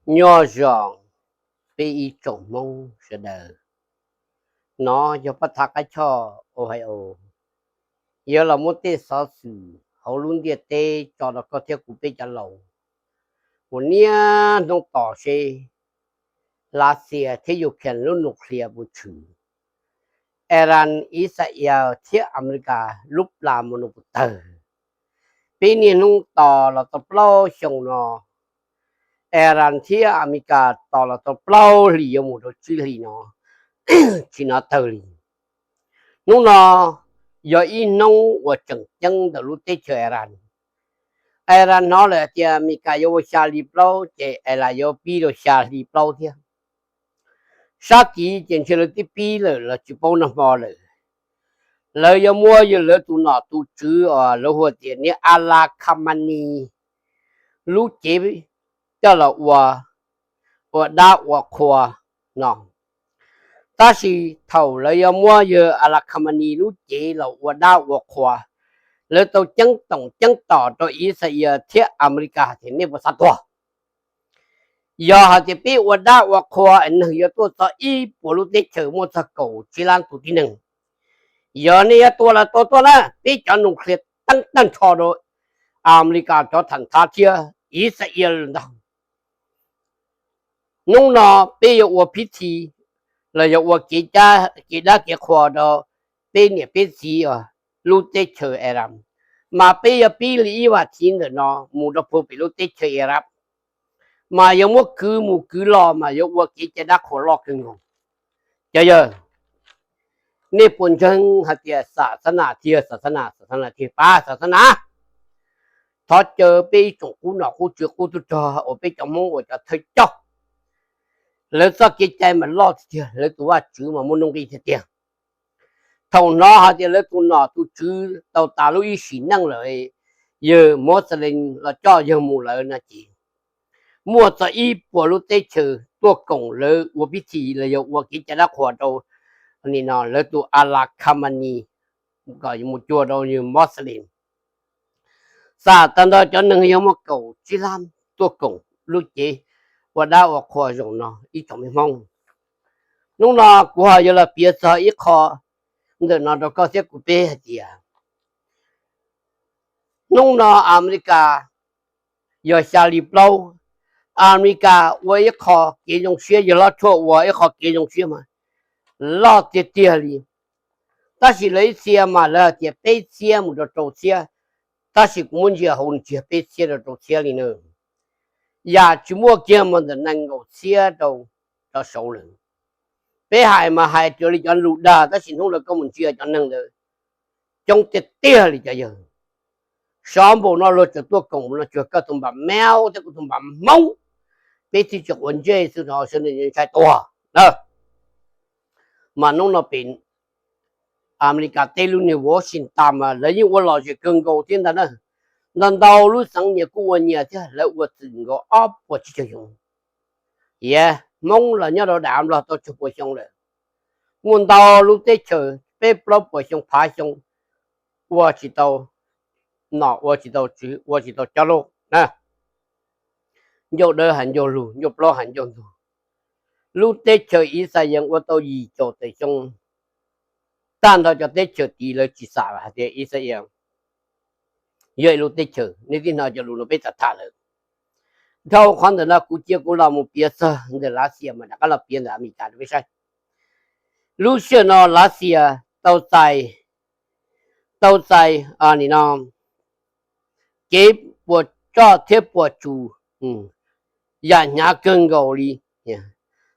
Nyob zoo peb ib tsoom Hmoob sawv daws, no yog pab thav qab choj Ohio, yuav los muab tej xov xwm hauv lub ntiaj teb tso rau koj thiab kuv peb cov laus mus niaj hnub tos seb Lav Xias thiab Ukraine lub nuclear puas tshwm, Iran, Israel thiab Amelikas lub plas mus no puas tawg. Peb niaj hnub tos los tau plaub xyoo no, Iran thiab Amelikas tos los tau plaub hlis yuav mus rau tsib hlis no tsis hnov tawg li. Hnub no yog ib hnub uas tseem ceeb ntawm lub teb chaws Iran. Iran hnov lawm hais tias Amelikas yuav ua xya hli plaub ces Iran yuav pib rau xya hli plaub thiab. Sab tid ces ntshe lawv twb pib lawm los tsis paub nag hmo lawm. Lawv yuav muab yog lawv tus nom tus tswv uas lawv hu tias niag Ala Khamani lub cev coj los ua, ua dab ua qhua no. Tab sis thaum lawv yuav muab yawg Ala Khamani lub cev los ua dab ua qhua, lawv tau ceeb toom ceeb tom rau Israel thiab Amelikas tias nej puas xav tuag? Yog hais tias peb ua dab ua qhua es neeg yuav tuaj txog ib puas lub teb chaws muaj txog kaum tsib lab tus tib neeg, yog nej yuav tua los tua tuaj na, peb cov nuclear teeb tag nrho rau Amelikas cov tham thav thiab Israel ntag. Hnub no peb yuav ua pib thi los yog ua kev dab kev qhua rau peb niam peb txiv lub teb chaws Iran, mas peb yuav pib li ib vas thiv ntawm no mus rau puag pem lub teb chaws Iran, mas yuav muab kwv mus kwv los mas yuav ua kev cai dab qhuas loj kawg nkaus. Cov yawg, nej puas ntseeg hais tias xa xab nas thiab xa xab nas, xa xab nas thiab pab xa xab nas? Thov caw peb ib tsoom qub nom qub tswv qub tub rog uas peb cov Hmoob ua cov thawj coj, lawv txoj kev cai mas loj tiag tiag, lawv tus vaj tswv mas muaj nuj nqis tiag tiag. Thaum hnov hais tias lawv tus nom tus tswv tau tas lub ib sim neej lawm, yawg Moslem los coj yawg mus lawm no ces muaj txog ib puas lub teb chaws tuaj koom lawv ua pib thi los yog ua kev cai dab qhuas rau nim no lawv tus Ala Khamani kom mus cuag rau yawg Moslem. Xam tas ntawd cov neeg yog muaj kaum tsib lab tuaj koom lub cev ua dab ua qhua zaum no ib tsoom me Hmoob. Hnub no kuv ho yuav los piav txog ib qho ntawm no rau koj thiab kuv peb hais tias, hnub no Amelikas yog xya hli plaub, Amelikas ua ib qho kev zoo siab, yawg Hlob Tshuaj ua ib qho kev zoo siab mas loj tiag tiag li. Tab sis lawv ib txhia mas lawv hais tias peb txhiab mus rau rau txhiab, tab sis kuv muab ntsia hauv ntsiag peb txhiab rau rau txhiab li na. Yam tsis muaj kiag mas ntawm nees nkaum txhiab rau rau saud lawm. Peb hais mas hais raws li cov lus dag, tab sis hnub lawv koj mus ntsia cov neeg ntawd coob tiag tiag li cov yawg. Xyov npaum no luag tseem tuaj koom no, tsuas koj tus npam maub thiab kuv tus npam hmoob, peb thiaj tsis quav ntsej xwb, sawv daws ntshai tuag na. Mas hnub no pem Amelikas teb lub niag Washington mas lawv yeej ua lom zem kawg nkaus thiab ntag na. Ntau ntau lub xeev nyias kuj ua nyias thiab, lawv ua txwm nkaus ob puas tsib caug xyoo. Yog Hmoob los nyob rau dav Nplog tau tsawg puas xyoo lawm. Muaj ntau lub teb chaws peb plaub puas xyoo phav xyoo ua tsis tau nom, ua tsis tau tswv, ua tsis tau coj loj na. Ncauj dawb hais ncauj lug, ncauj plaub hais ncauj ntug. Lub teb chaws Ixayees ua tau yim caum tawm xyoo, tag nrho cov teb chaws tid lawv tsis xam hais tias Ixayees yog ib lub teb chaws. Nej twb hnov cov lus no peb tham tham lawm. Dhau qhov ntawm no kuv cia kuv los mus piav txog ntawm Lav Xias mas rov qab los piav ntawm Amelikas rau peb saib. Lub sij hawm no Lav Xias tau txais, tau txais nim no kev puas tsuaj thiab puas tsuaj yam hnyav kawg nkaus li.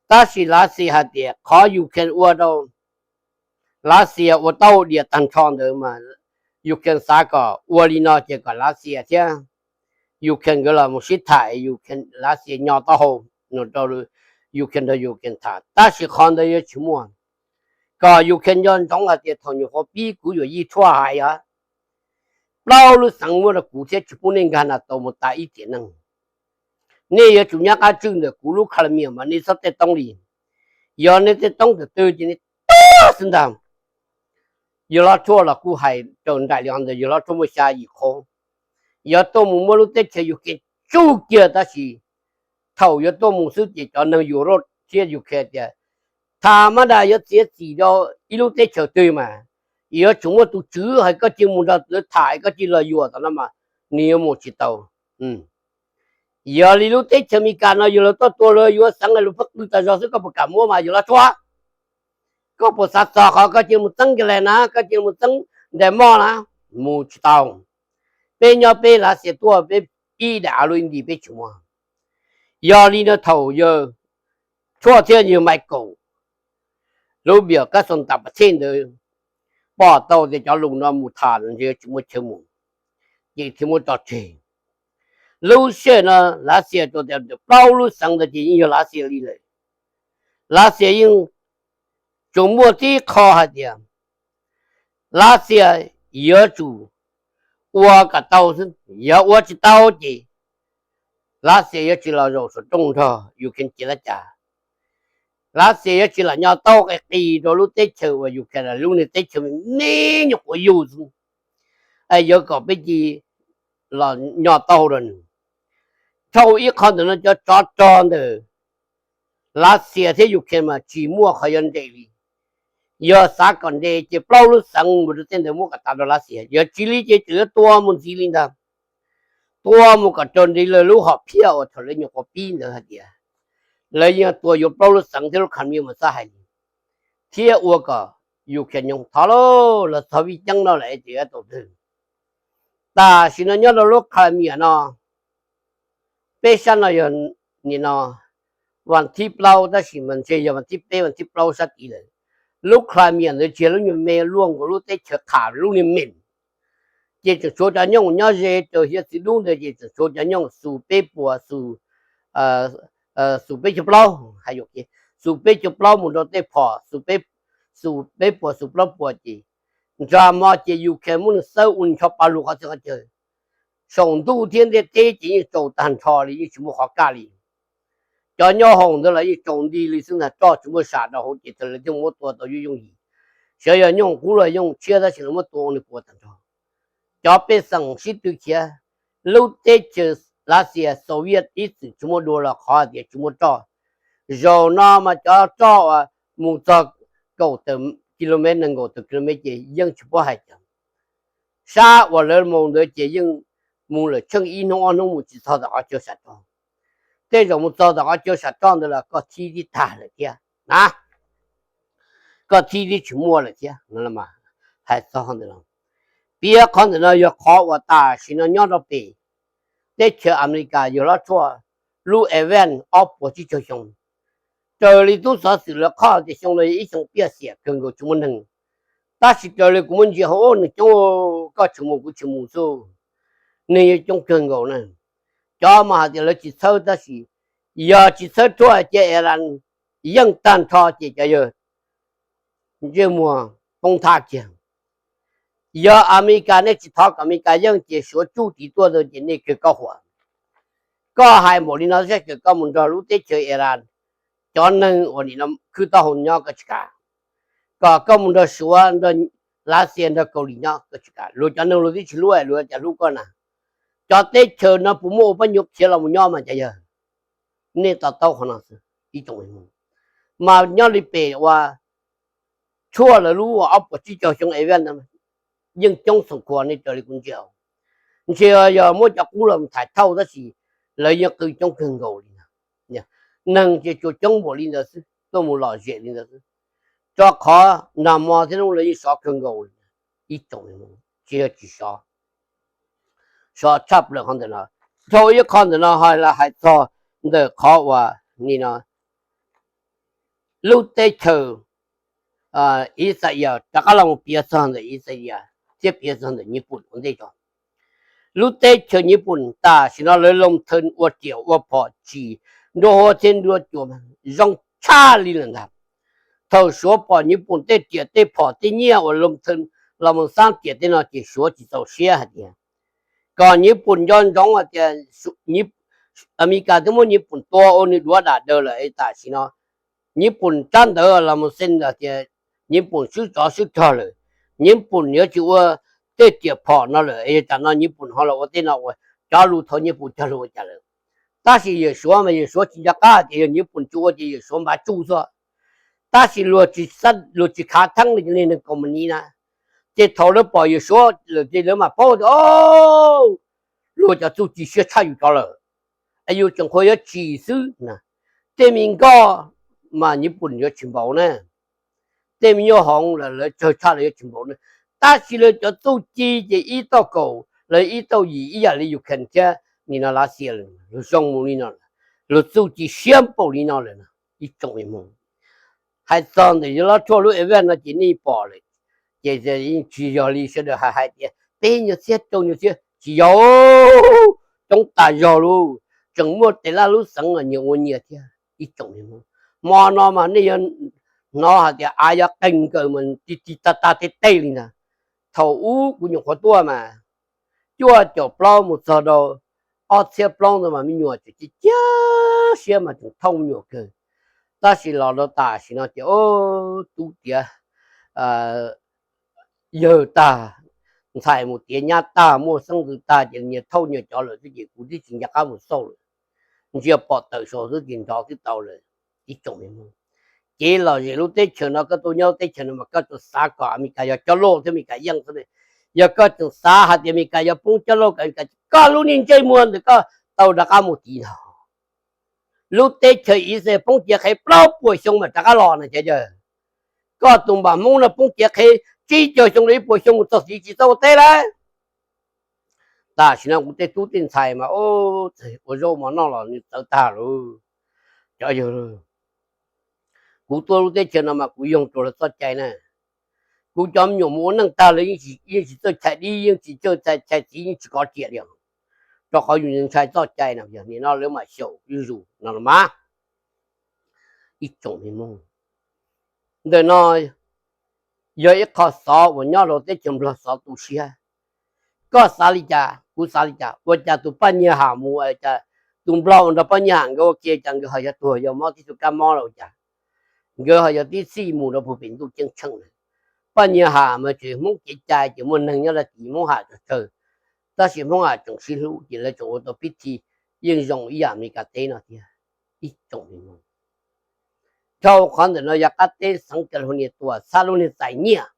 Tab sis Lav Xias hais tias qhov Ukraine ua rau Lav Xias ua taub hau dias tag nrho ntawd mas Ukraine xav kom ua li no ces kom Lav Xias thiab Ukraine nkawd los mus sib tham, Ukraine, Lav Xias nyo taub hau rau Ukraine, rau Ukraine tham. Tab sis qhov ntawd yuav tsis muaj. Kom Ukraine nco ntsoov hais tias thaum nyuam qhuav pib kuv yuam yij tshuaj hais os, plaub lub xeev muab rau kuv thiab tsis pub nej nkag NATO mus tas ib tiam neej. Nej yuav tsum nyob qab tswj ntawm kuv lub Crimea mas nej txhob tej toob li. Yog nej tej toob tam twg ces nej tuag xwb ntag. Yawg Hlob Tshuaj los kuj hais raws nraim li qhov ntawd, Yawg Hlob Tshuaj muaj xya yim qhov, yog tuaj mus muab lub teb chaws Ukraine tsuj kiag tab sis thaum yuav tuaj mus xwb ces cov neeg Europe thiab Ukraine tias, tham mas das yuav txiav txim rau ib lub teb chaws twg mas yuav tsum muaj tus tswv, hais koj cia mus nrog lawv tham, koj cia los yuam tom no mas nws yuav mus tsis tau. Yog li lub teb chaws Amelikas no yog lawv tuaj tua lawv yuav xeev, lawv pheej qw tas zog xwb, koj puas kam muab mas yog los tsuav. Koj puas xav txog qhov koj cia mus txeeb Greenland na, koj cia mus txeeb Denmark na? Mus tsis tau. Peb nyob peb Lav Xias tuaj peb ib daim av lub ib nti peb tsis muaj. Yog li no thaum yawg Trump thiab yawg Michael lub npias kab xoo tam pas thej ntawd pom tau tias cov lus no mus tham los ntshe tsis muaj chaw mus, ces thiaj muab tso tseg. Lub sij hawm no Lav Xias rau tias plaub lub xeev ntawd ces yeej yog Lav Xias li lawm. Lav Xias yeej tsuas muaj tib qho hais tias Lav Xias yuav tsum ua kom tau xwb, yog ua tsis tau ces Lav Xias yuav tsis los zaum saum rooj nrog Ukraine cia tab cas. Lav Xias yuav tsis los nyo tau qis qis rau lub teb chaws uas Ukraine, lub niag teb chaws me me nyuam quav yug xwb, yuav kom peb cia los nyo tau rau nws. Dhau ib qho ntawm no cov tsov rog ntawm Lav Xias thiab Ukraine mas tsis muaj qhov yuav nres li. Yog xav kom nres ces plaub lub xeev mus rau tej ntawd muab kom tas rau Lav Xias, yog tsis li ces tseem yuav tua mus ntxiv li ntag. Tua mus kom raws nraim lawv lub hom phiaj uas thaum lawv nyuam qhuav pib ntawd hais tias lawv yeej tua yuav plaub lub xeev thiab lub Crimea mas txhob hais li, thiab ua kom Ukraine nyoog thov lauj, los txog vij ceeb no lawm es tseem yuav tau twg. Tam sim no nyob rau lub Crimea no, peb sab no yog nim no vas thib plaub tab sis mas ntshe yog vas thib peb vas thib plaub sab tid lawm. Lub Crimea ntawd tsis yog lub nyuag me, luaj nkaus lub teb chaws qham lub niag meem. Ces tseem tshuav cov nyooj nyob ze rau hiav txwv dub ntawd ces tseem tshuav cov nyooj xus peb puas xus, xus peb caug plaub, hais xus peb caug plaub mus rau tej phom xus peb puas xus plaub puas ces nrog hmo ces Ukraine muab nws xawb ua ncho pa lug qhov txhia qhov chaw. Saum ntuj thiab ntiaj teb ces yeej tsaus tag nrho li, yeej tsis muaj qhov kaj li. Cov nyob hauv ntawd los yeej tsaus nti li xwb ntag, roj tsis muaj sam rau hauv ces thaum lawv thiaj muab tua tau yooj yooj yim. Xyov yog nyooj qub los nyooj tshiab tab sis lawv muab tua ua nws puas tag nrho. Cov pej xeem sib tw khiav, lub teb chaws Lav Xias Soviet ib txwm tsis muaj dua los qhov hais tias tsis muaj roj. Zaum no mas cov roj uas mus txog kaum tawm kilomev, nees nkaum tawm kilomev ces yeej tsis paub hais cas. Sab uas lawv mus ntawd ces yeej mus lawm tsheej ib hnub ob hnub mus tsis txog tom qhov chaw sam roj. Tej zaum mus txog tom qhov chaw sam roj ntawd los koj thib tib tag lawm thiab na, koj thib tib tsis muaj lawm thiab no. Hais txog ntawm no, piav qhov ntawm no yog qhov uas tam sim no nyob rau pem teb chaws Amelikas yog lub tshuaj, lub event ob puas tsib caug xyoo. Raws li tub xov xwm lawv qhov tias xyoo no yog ib xyoo piaj xiam kawg nkaus tsis muaj neeg. Tab sis raws li kuv muab ntsia hauv, nws coob, koj tseem mus kuv tseem mus xwb, neeg yeej coob kawg nkaus na. Cov mas hais tias lawv tsis txhawb tab sis yog tsis txhawb ruaj ces Iran yeej tag nrho ces cov yawg ntsej muag poob thab kiag. Yog Amelikas nej tsis thov kom Amelikas yeej ces Suav tsuj tiv tuaj ntawd ces nej kawg koj huam. Koj hais npaum li no saib kawm koj mus nrog lub teb chaws Iran cov neeg uas nim no khwb taub hau nyob koj tsis kam, kom koj mus nrog Suav, nrog Lav Xias, nrog Kaus Lim nyob koj tsis kam. Luag cov neeg luag twb tsis hlub luag cas hlub koj na. Cov teb chaws no puas muaj ua pab nyuam khiav los mus nyob mas cov yawg, nej to taub qhov no xwb ib tsoom. Mas nyob li pem uas tshuaj lawv lub ob puas tsib caug xyoo event no yeej coob xoom khuas nej raws li kuv ntsia. Ntshe yog muab cov qub los thaiv thauj tab sis lawv yeej qw coob kawg nkaus li. Neeg ces tsuas coob npaum li ntawd xwb, tuaj mus lom zem li ntawd xwb, rau qhov nag hmo thiab hnub lawv yeej sov kawg nkaus li. Ib tsoom, tsis yog tsis sov, sov tshaj plaws qhov ntawm no. Dhau ib qho ntawm no hais txog ntawm qhov uas nim no lub teb chaws Israel rov qab los piav txog ntawm Israel thiab piav txog ntawm Nyiv Pooj ua ntej tso. Lub teb chaws Nyiv Pooj tam sim no lawv loo thawj ua riam ua phom tsim nruab huab thiab nruab cua zoo tshaj li lawm ntag. Thaum Suav pom Nyiv Pooj tej riam tej phom tej nyiaj uas loo thawj los mus xab riam tej no ces Suav tsis txaus siab hais tias kom Nyiv Pooj nco ntsoov hais tias Amelikas twb muab Nyiv Pooj tua ua nws duav dam daws lawm es tam sim no Nyiv Pooj rab ntawd los mus xeeb hais tias Nyiv Pooj swb tsov swb rog lawm, Nyiv Pooj yuav tsis ua tej riam phom no lawm es yog tam no Nyiv Pooj ho los ua tej no ua, cov lus thaud Nyiv Pooj cog lus ua cas lawm. Tab sis Yawm Suav mas Yawm Suav tsis nco qab tias yog Nyij Pooj tsis ua ces Yawm Suav npav tsuj xwb. Tab sis luag tsis khav theeb li neeg company na, ces thaum lawv pom Yawm Suav lawm ces lawv mam paub tias, o, luag cov txuj ci siab tshaj yus cov lawm, es yus tseem qhuav yuav tsim xwb na. Tej me nkoj mas Nyij Pooj yuav tsis npaum na, tej me nyuam hoov lawv tsawg tshaj lawv yuav tsis npaum na. Tab sis lawv cov txuj ci ces ib tauj kaum los ib tauj yim ib yam li Ukraine thiab nim no Lav Xias, luag zoo mus li no, luag txuj ci siab npaum li no lawm. Ib tsoom me hmoob, hais txog ntawm yawg Lob Tshuaj lub event no ces nej pom lawm, ces yeej tsis yog li sawv daws hais hais tias peb nyuag txhiab rau nyuag txhiab, tsis yog, coob tas zog lauj. Tseem muaj tes laj lub xeev los nyias ua nyias thiab ib tsoom me hmoob. Hmo no mas nej yuav hnov hais tias av yuav qeeg nkaws mus ti ti tag tag tej tej li ntag. Thaum ub kuv nyuam qhuav tuaj mas cuaj caum plaub mus txog rau ob txhiab plaub ntawd mas me nyuam tseem cia siab mas tseem thauj me nyuam kawg. Tab sis los rau tam sim no ces tub tiav yawg tag, ntxhais mus tiav nyab tag, muaj xeeb ntxwv tag ces nyias thauj nyias cov lawm xwb ces kuv twb tsis nco qab mus xauj lawm. Ntsia pom tawm saud xwb ces nrov twb tau lawm. Ib tsoom me hmoob, ces lom zem lub teb chaws no koj tuaj nyob lub teb chaws no mas koj tsuas xav kom Amelikas yog coj loj thiab Amelikas yeej xwb. Yog koj tseem xav hais tias Amelikas yuav poob coj loj, koj lub niag ntsej muag ntawd koj tau rov qab mus tid ntag. Lub teb chaws Israel poob ciav qhev plaub puas xyoo mam rov qab los no ces, koj tus npam hmoob no poob ciav qhev tsib caug xyoo rau ib puas xyoo mus txog tid tsis txhob ua teb lawm. Tam sim no kuv tej tub tej ntxhais mas ua zaub mov noj los nws txawv tag lawm. Cov yawg, kuv tuaj lub teb chaws no mas kuv yoog rau lawv txoj cai na. Kuv cov me nyuam mus ua neej tag lawv yeej tsis txawj chais dib, yeej tsis txawj chais txiv, yeej tsis kov riam li os, rau qhov yus ntshai txoj cai no. Yog nim no lawv mam xyaum zuj zus no los mas. Ib tsoom me hmoob, ntawm no yog ib qho xov uas nyob rau teb chaws Nplog xov tu siab. Koj xav li cas kuv xav li cas, ua cas tus Paj Nyiag Ham mus, tus Nplog mus nrog Paj Nyiag Ham nkawd ua ke cas nkawd ho yuav tuag yog mob tib tug kab mob los ua cas, nkawd ho yuav tib txhij mus rau puag pem ntuj ceeb tsheej na. Paj Nyiag Ham mas tseem Hmoob kev cai ces muaj neeg nyob lawv tim Hmoob Ham tsawg tsawg, tab sis Hmoob Ham tseem sib hlub ces lawv tseem ua tau pib thi yeej zoo ib yam Amelikas teb no thiab. Ib tsoom me hmoob, dhau qhov ntawm no yog qab teb xeev California tuaj txhab lub niag txais nyiaj.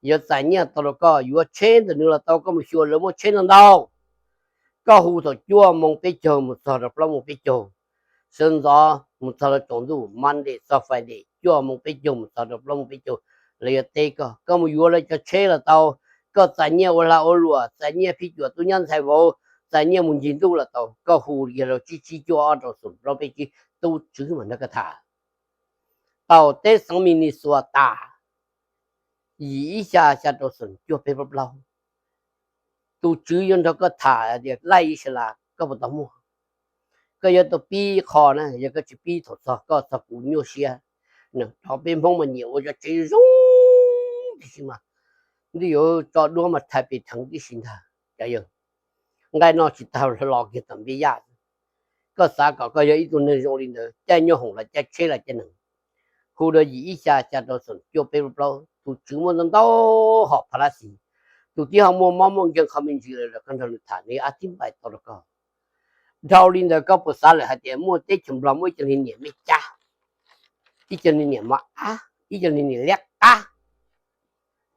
Yuav txais nyiaj tau rau koj, yuav tsheb ntawm nws los tau, koj mus xyuas lawv muaj tsheb ntau ntau. Koj hu thaum cuaj moo peb caug mus txog rau plaub moo peb caug, sawv ntxov mus txog rau tsaus ntuj Monday txog Friday, cuaj moo peb caug mus txog rau plaub moo peb caug, lawv yuav teb koj. Koj mus yuav lawv cov tsheb los tau, koj txais nyiaj ua lag ua luam, txais nyiaj phij cuam tub nyab ntxhais vauv, txais nyiaj mus ncig ntuj los tau, koj hu kiag rau tsib tsib cuaj ob rau xoom plaub peb tsib, tus tswv mam nrog koj tham. Tau teb xeev Minnesota, yim ib xya xya rau xoom cuaj peb plaub plaub, tus tswv yuav nrog koj tham tias laij ib sab las koj puas tau muaj. Koj yuav tau pib qho na, yog koj tsis pib thaum txog koj txog kuv nyuaj siab. Rau peb Hmoob mas nyiam ua zov tsev zoo tib si mas, ntuj yuav tso duab mas thais pes rheev tib si ntag. Cov yawg, nqaij noj tsis tag los kiag tom npej yaj. Koj xav kom koj yog ib tug neeg zoo li ntawd, caij nyoob hoom los caij tsheb los caij neeg, hu rau yim ib xya xya rau xoom cuaj peb plaub, tus tswv muaj ntau ntau hom pha lab xis. Tus tib ho muaj mob muaj nkeeg qhov me ntsis lawm los koj nrog nws tham nws ab tib npais tau rau koj. Dhau li ntawd koj puas xav lawm hais tias muaj teb chaws Nplog muaj ib co niag niam mej cab, ib co niag niam mos ab, ib co niag niam liab qab,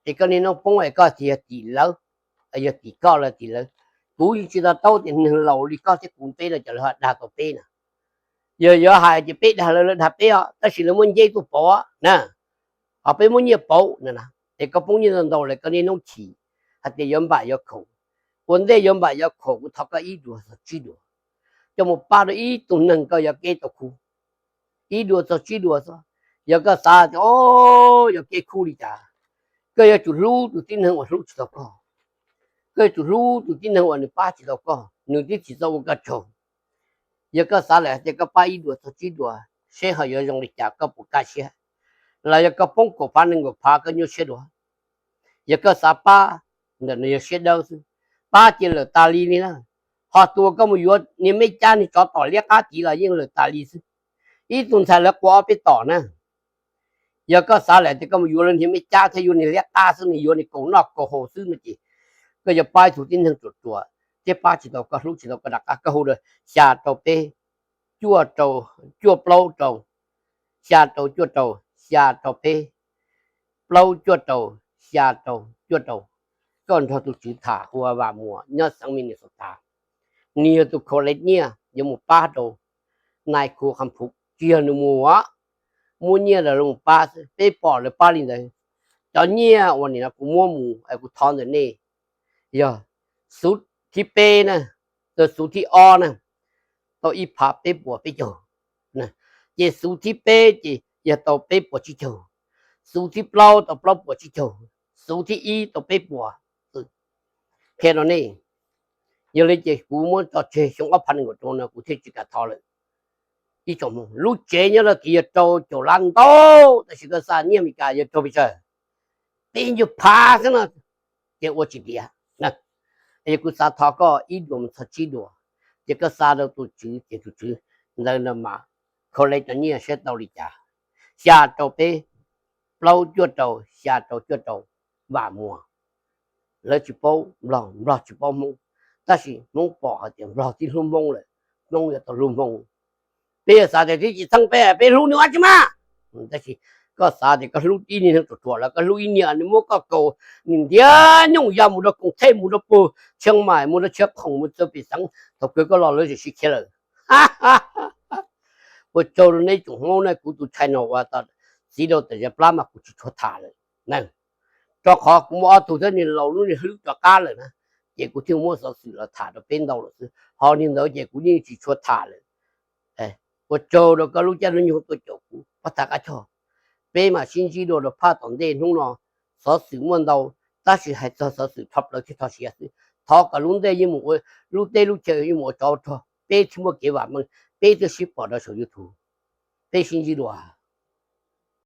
es koj niaj hnub poob es koj tias yog tim lawv, yog tim koj los tim lawv. Kuv yeej tsis to taub tias neeg laus li koj thiab kuv peb no cov lawv ho dag tau peb na. Yog yuav hais ces peb dag lawv, lawv dag peb os, tab sis lawv muab nceb tuaj pauv na, ho peb muab nyiaj pauv na, es koj poob nyiaj ntau ntau lawm koj niaj hnub chim hais tias yuav npam yuav khaum. Ua ntej yuav npam yuav khaum kuv thov koj ib duas txog tsib duas coj mus pab rau ib tug neeg koj yuav kev tau khub. Ib duas txog tsib duas xwb. Yog koj xav tias o, yuav kev khub li cas, koj yuav tsum hlub tus tib neeg uas hlub tsis tau koj. Koj yuav tsum hlub tus tib neeg uas nws pab tsis tau koj, nws twb tsis txawj ua koj tsaug. Yog koj xav lawm hais tias koj pab ib duas txog tsib duas seb ho yuav zoo li cas, koj puas kaj siab? Los yog koj poob kaum phav nees nkaum phav koj nyuaj siab dua? Yog koj xav pab, ntawm no yog siab dawb xwb, pab cia lawm tas li li na. Ho tus uas koj mus yuav niag mej cab niag tsov tom liab qab tid los yeej lawm tas li xwb. Ib tug ntxhais lawv qua ob peb tom na. Yog koj xav lawm tias koj mus yuav lawv niag mej cab thiab yuav niag liab qab xwb, nws yuav niag kaus noj kaus haus xwb no ces koj yuav pab ib tug tib neeg ruam ruam. thiab pab tsis tau koj, hlub tsis tau koj rov qab, koj hu rau xya rau peb, cuaj rau, cuaj plaub rau, xya rau cuaj rau, xya rau peb, plaub cuaj rau, xya rau cuaj rau. Koj nrog tus tswv tham hu ua Vam Muas nyob xeev Minnesota, nws yog tus collect nyiaj yuav mus pab rau nais khu qha phuv, tsis yog nws mus, muab nyiaj los mus pab xwb, peb pom lawv pab li ntawd. Cov nyiaj uas nim no kuv muab mus es kuv thov ntawm nej, yog xuv thib peb na, xuv thib ob na, tau ib phav peb puas peb caug, ces xuv thib peb ces yog tau peb puas tsib caug, xuv thib plaub tau plaub puas tsib caug, xuv thib ib tau peb puas. Qhia rau nej, yog li ces kuv muab tso tseg xyoo ob phav nees nkaum rau no kuv thiaj tsis kam thov lawm. Ib tsoom Hmoob, lub tsev nyob rau tid yog rau caum lab ntau, tab sis koj xa nyiaj Amelikas yog rau pes tsawg? Peb nyuag phav xwb no, ces ua tsis tiav. Yog kuv xav thov koj ib duas mus txog tsib duas, ces koj xa rau tus tswv ces tus tswv ntawd no mas collect cov nyiaj saib tau li cas. Xya rau peb, plaub cuaj rau, xya rau cuaj rau, Vam Muas. Lawv tsis paub Nplog, Nplog tsis paub Hmoob, tab sis Hmoob pom hais tias Nplog twb hlub Hmoob lawm, Hmoob yuav tau hlub Hmoob. Peb yog xav tias twb tsis txheeb peb, peb hlub nws ua tsi mas. Tab sis koj xav tias koj hlub ib niag neeg ruam ruam los koj hlub ib niag nws muab koj kaus, nws ntiav nyooj ya mus rau Koom Thej, mus rau puag Tsheeb Maim, mus rau Tshiab Khoom, mus txog pem xeev, thaum kawg koj los lawv tseem sib khiav lawm. Ua tsaug rau neb tsoom Hmoob na, kuv tus channel uas txiv rau tam zas plab mas kuv tsis tshua tham lawm. Rau qhov kuv muaj ob tug thiab, niag laus lub niag hlwb rov qab lawm na, ces kuv thiaj muab xov xwm los tham rau peb ntau lawm xwb, ho niag ntawd ces kuv yeej tsis tshua tham lawm. Ua tsaug rau koj lub caij lub nyoog tuaj caum kuv pab tham qab choj. Peb mam sib ntsib dua rau phaj tom ntej. Hnub no xov xwm muaj ntau, tab sis hais txog xov xwm rho plaws thiab rho siav xwb. Thov kom lub ntej yeej mus ua, lub teb lub chaw yeej mus ua tsov rog, peb thiaj muaj kev vam meej, peb thiaj sib pom rau saum YouTube. Peb sib ntsib dua.